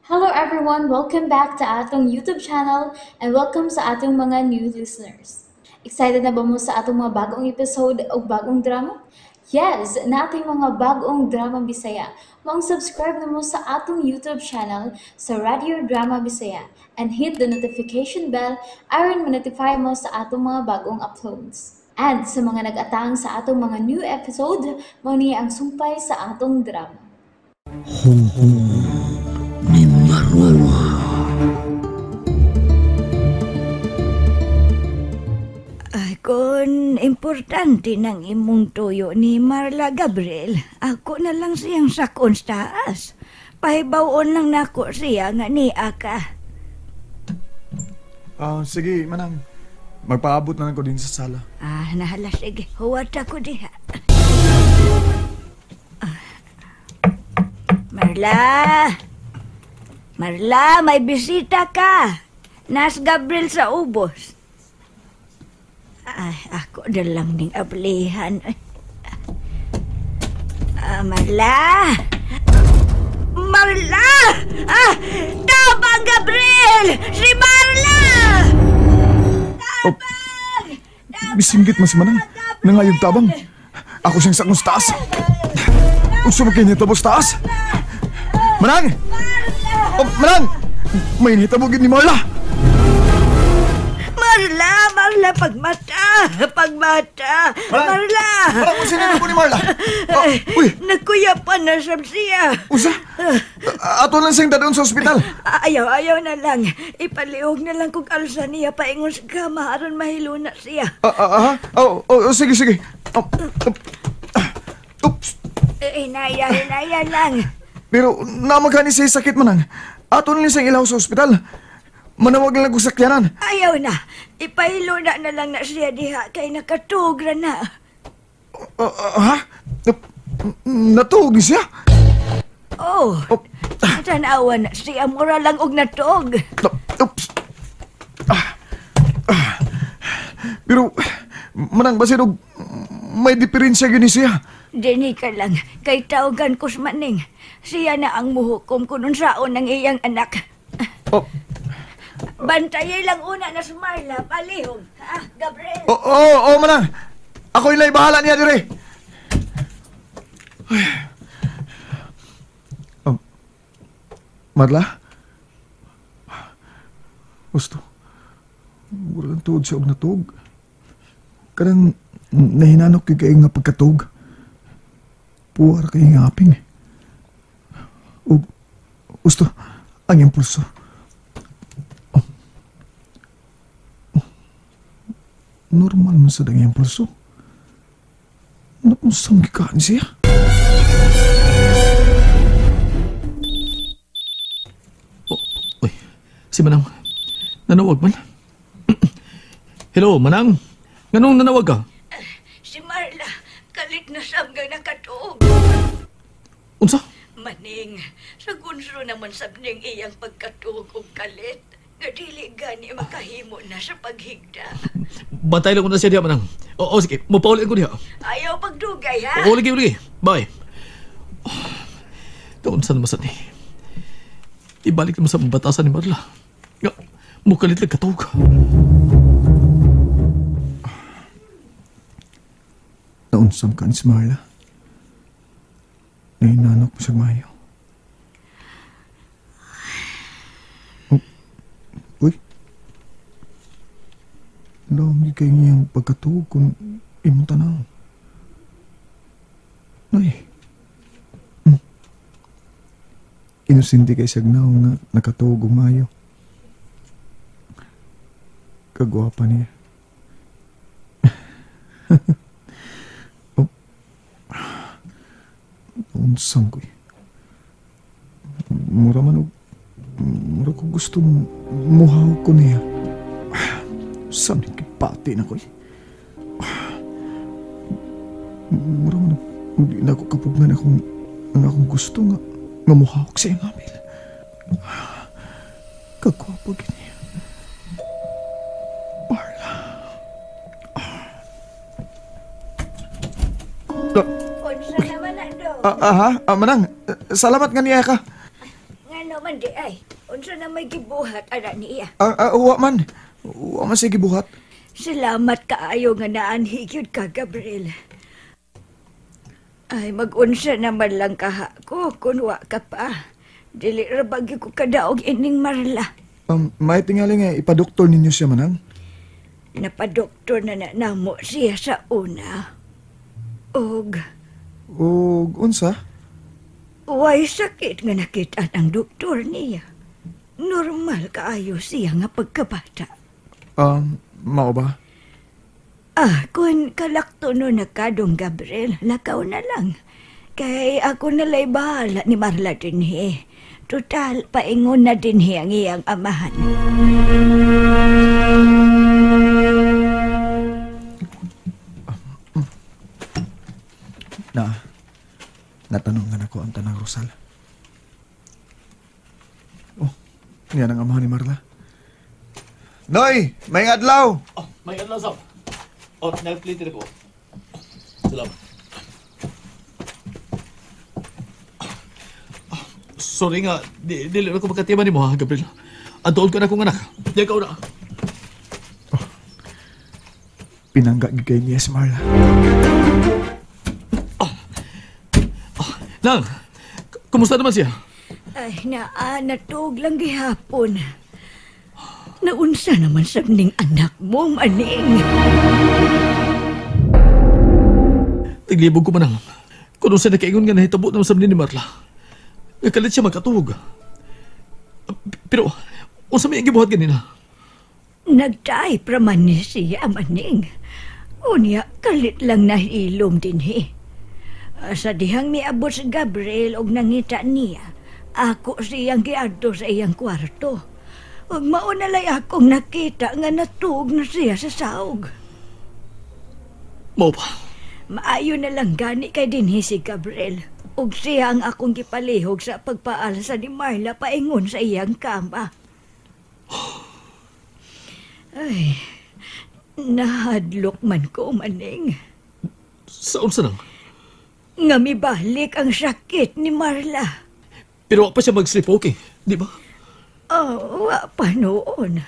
Hello everyone! Welcome back to atong YouTube channel and welcome sa atong mga new listeners. Excited na ba mo sa atong mga bagong episode o bagong drama? Yes! Nating mga bagong drama Bisaya. Maong subscribe na mo sa atong YouTube channel sa Radio Drama Bisaya and hit the notification bell aron ma-notify mo sa atong mga bagong uploads. And sa mga nag-atang sa atong mga new episode, mao ni ang sumpay sa atong drama. Hunghong ni Marwa. Ay, kung importante ng imong tuyo ni Marla Gabriel, ako na lang siyang sakon sa taas. Pahibawon lang nako siya nga niya ka. Sige, Manang. Magpaabot na lang ko din sa sala. Ah, nahala, sige. Huwat ako diha. Marla! Marla, may bisita ka. Nas Gabriel sa ubos. Ay, ako na lang ning ablihan. Ah, Marla! Marla! Ah, tabang, Gabriel! Si Marla! Oh, bisinggit man si Manang. Nangayog tabang. Ako siyang sakong sa taas. Unsa man kay nitabo sa taas? Manang! Oh, Manang! May nitabo gid ni Marla! Marla! Marla, pagmata! Pagmata! Manang! Marla! Manang, unsa nitabo ni Marla? Oh, uy! Nagkuyapan na sab siya. Unsa? Ato lang siyang dadon sa ospital. Ayaw, ayaw na lang. Ipalihog na lang kung alsa niya paingon sa kama aron mahiluna siya. Oh, oh, sige, sige. Oh, oops. Hinaya, hinaya lang. Pero namagani siya sakit, Manang. Ato na lang siyang ilaw sa ospital. Manawag lang kong sakyanan. Ayaw na. Ipahiluna na lang na siya diha kay nakatugra na. Ha? Natuog ni siya? Oh. Oh. Tanawa na siya. Mura lang og natuog. Oops. Pero, Manang, basin og may diferensya yun ni siya. Dini ka lang. Kay tawagan ko sa Maning. Siya na ang muhukom kung unsaon ng iyang anak. Oh. Bantayi lang una na si Marla, palihog. Ha, Gabriel? Oo, Manang. Ako ila'y bahala niya dire. Oh. Marla? Gusto. Walang tuod siya og natug. Karang nahinanok kay kayo nga pagkatug. Puwar kayo nga aping. O, gusto, ang impulso. Oh. Oh. Normal man sa dang impulso. Napunsang gikaan siya. Oh, uy, si Manang. Nanawag man. Hello, Manang. Nganong nanawag ka? Si Marla, kalit na samgang nakatuog. Unsa? Maning, sa gunso naman sabning iyang pagkatuog og kalit. Nga dili gani makahimo na sa paghigda. Bantay lang ko na siya diha, Manang. Oo, sige, mapaulian ko diha. Ayaw pagdugay, ha? Oo, lagi, lagi. Bye. Oh, kaunsa naman sa ni. Ibalik naman sa batasan ni Marla. Nga, mukalit lang katuog. Naunsam ka ni si Marla. Nahinanok mo siya mayo. Oh. Uy. Lami kay niyang pagkatuog kung imong tanaw. Ay. Inosente kay siyag naw nga nakatuog og mayo. Kagwapa niya. Oh. Unsang ko eh. Mura man og mura ko gusto muhaw ko niya. Saan kipati na ko eh. Mura man og di na ko kapugnan akong ang akong gusto nga muhawak sa iyang amil. Kagwapo gini. Marla. Unsa naman na do? Aha, Manang. Salamat nga niya ka. Ngano man man di ay? Unsa na may gibuhat ana niya? Wa man. Wa man siya gibuhat. Salamat kaayo nga naanhi gyud ka, Gabriel. Ay, mag-unsa naman lang kaha ko kung wa ka pa. Dili ra ba gyud ko kadaog ining Marla. May tingali nga ipadoktor ninyo siya, Manang. Napadoktor na namo siya sa una. Og unsa? Way sakit nga nakita ang doktor niya. Normal kaayo siya nga pagkabata. Mao ba? Kung kalakto no nakadong Gabriel, lakaw na lang. Kay ako nalay bahala ni Marla dinhi. Total, paingon na dinhi ang iyang amahan. Na, natanungan ako ang tanang Rosal. Oh, yan ang amahan ni Marla. Noy, may adlaw! Oh, may adlaw, Sab. Oh, nagplate ko. Salamat. Sorry nga, dili na ko makatiman nimo ha, Gabriel. Antuon ko na akong anak. Di ka una. Oh, pinangga gyud kay niya si Marla. Nang, kumusta naman siya? Ay, natug lang gihapon. Naunsa naman sa ning anak mo, Maning. Tiglibog ko manang. Kung unsa nakaingon nga nahitabo na sa ni Marla. Nagkalit siya magkatuog. Pero, unsa may gibuhat ganina? Nagtype raman ni siya, Maning. Unya, kalit lang nahilom dinhi. Sa dihang miabot si Gabriel og nangita niya, ako siyang giadto sa iyang kwarto. Ug mao na lay akong nakita nga natuog na siya sa saog. Mao pa? Maayo na lang gani kay dinhi si Gabriel. Ug siya ang akong gipalihog sa pagpaalsa ni Marla paingon sa iyang kama. Ay, nahadlok man ko, Maning. Sa unsa nang? Nga mibalik ang sakit ni Marla. Pero wa pa siya mag-sleepwalking, di ba? Oh, wa pa noon.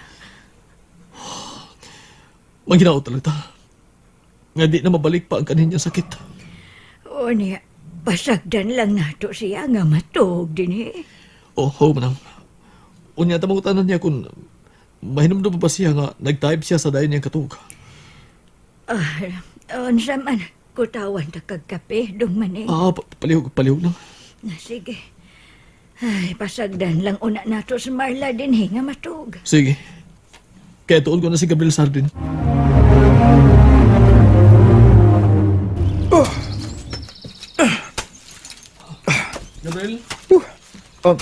Manghinaot talaga. Nga di na mabalik pa ang kaninyang sakit. O niya, pasagdan lang nato siya nga matuog din eh. Oh, ho, manang. Unya, tamangutanan niya kung mahinumdum pa siya nga nag-type siya sa dayon niyang katuog. Unsa man, kutawan ta kag kape, dong maning. Palihog, palihog lang. Sige. Ay, pasagdan lang una nato si Marla din eh, nga matuog. Sige. Kaya tuon ko na si Gabriel Sardin. Oh. Gabriel? Oh.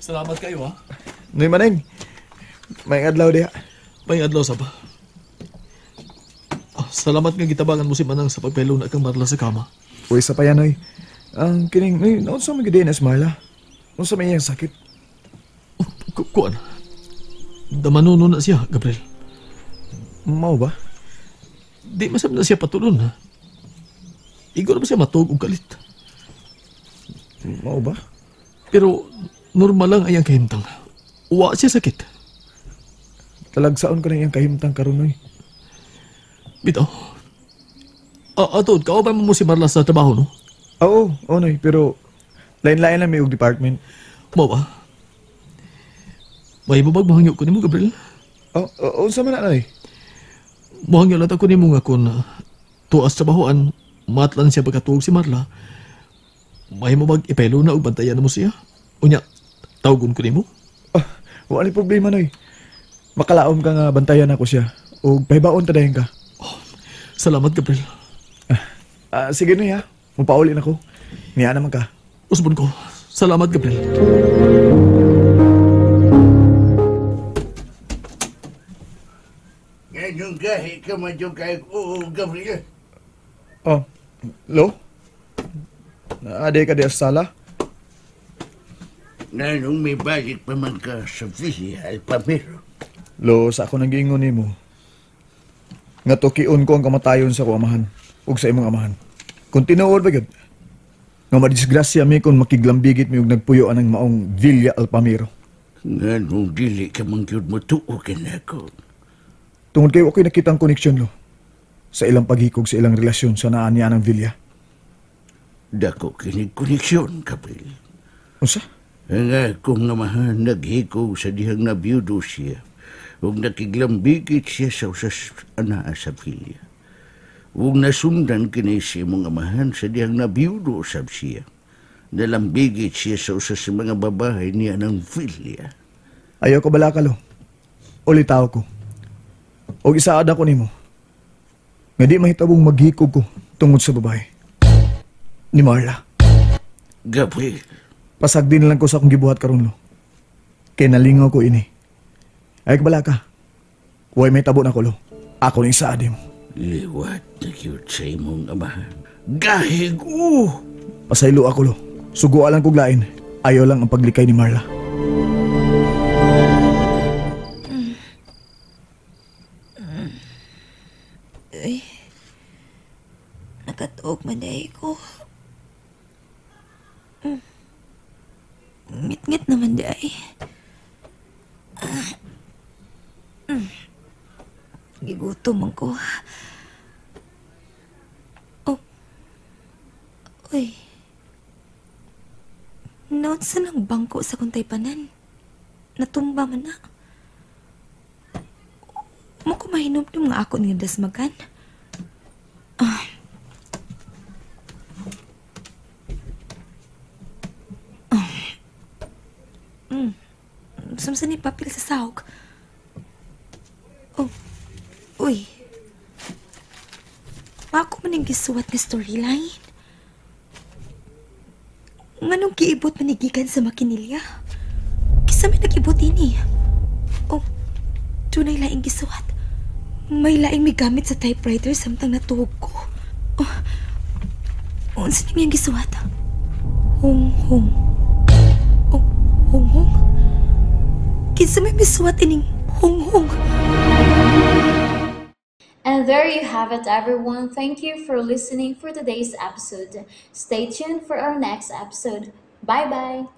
Salamat kayo, ha? Noy Maneng, may adlaw diha. May adlaw, saba. Salamat nga gitabangan mo si Manang sa pagpahilo na kang Marla sa kama. Uy, sa pa yan, Noy. Ang kining, Noy, naunsa man gyud na si Marla? Unsa may iyang sakit? Oh, kuan. Damanuno na siya, Gabriel. Mao ba? Di masab na siya patulon, ha? Igo na ba siya matuog og kalit? Mao ba? Pero normal lang ay ang kahimtang. Wa siya sakit. Talagsaon ko na iyang kahimtang karon, Noy. Bitaw. Atod, kaobay mo si Marla sa trabaho, no? Oo, oo, Noy. Pero lain-lain lang may og department. Mao ba? May bubag mahangyo ko nimo, Gabriel? Oh, unsa man na, Noy? Mohangyo lang ako nimo nga kung tuas trabahoan, matlan siya pagkatuog si Marla. May mo bag ipelo na og bantayan mo siya? Unya, tawgon ko nimo? Oh, wala ni problema, Noy. Makalaom ka nga bantayan ako siya. Og pahibaon ta dayon ka. Oh, salamat, Gabriel. Sige, Noy, ha. Mupaulin ako. Niya naman ka. Usbon ko. Salamat, Gabriel. Ngayong gahi ka man yung kay Gabriel. Oh, lo? Naade ka di sa sala? Nanong may balik pa man ka sa Villa Alpamero. Lo, sa ako nang giingon nimo. Nga tukion ko ang kamatayon sa ko amahan ug sa imong amahan. Kung tinuod ba gyud, nga Nga madisgrasya mi kung makiglambigit mi og nagpuyo anang maong Villa Alpamiro. Nganong dili ka man gyud motuo kanako. Tungod kay ako'y nakita ang koneksyon, lo, sa ilang paghikog sa ilang relasyon sa naan niya ng Villa. Dako kini koneksyon, Gabriel. Unsa? Ang akong amahan naghikog sa dihang nabiyudo siya ug nakiglambigit siya sa usas anaa sa Villa. Ug nasundan kini siya mong amahan sa dihang nabiyudo sab siya. Nalambigit siya sa usas sa mga babae niya ng Villa. Ayaw ko balaka, lo. Ulitaw ko. Og isaad ako nimo. Nga di mahitabong maghikog ko tungod sa babae. Ni Marla. Gabriel. Pasagdi na lang ko sa akong gibuhat karon, lo. Kay nalingaw ko ini. Ay kabalaka. Huwag may tabo na ko, lo. Ako ning saad mo. Liwat na cute sa imong amahan. Gahig, oh! Pasaylo ako, lo. Suguan lang kog lain. Ayaw lang ang paglikay ni Marla. Uy, nakatuog man dahil ko. Ngit-ngit naman dahil. Gigutom man ko. Oh. Uy. Naunsa ng bangko sa kuntay panan. Natumba man na. Mo ko mahinumdum nga ako nga dasmagan. Samsa ni papel sa sahog. Oh. Uy. Ako man ang gisuwat nga storyline. Nganong giibot manigikan sa makinilya? Kisa may nag-ibot ini. Oh, tunay laing gisuwat. May laing may gamit sa typewriter samtang natuog ko. Oh, unsa ni miyang gisuwat? Hong hong. Oh, hong hong. Kinsa may misuwat ining hong hong. And there you have it, everyone. Thank you for listening for today's episode. Stay tuned for our next episode. Bye-bye!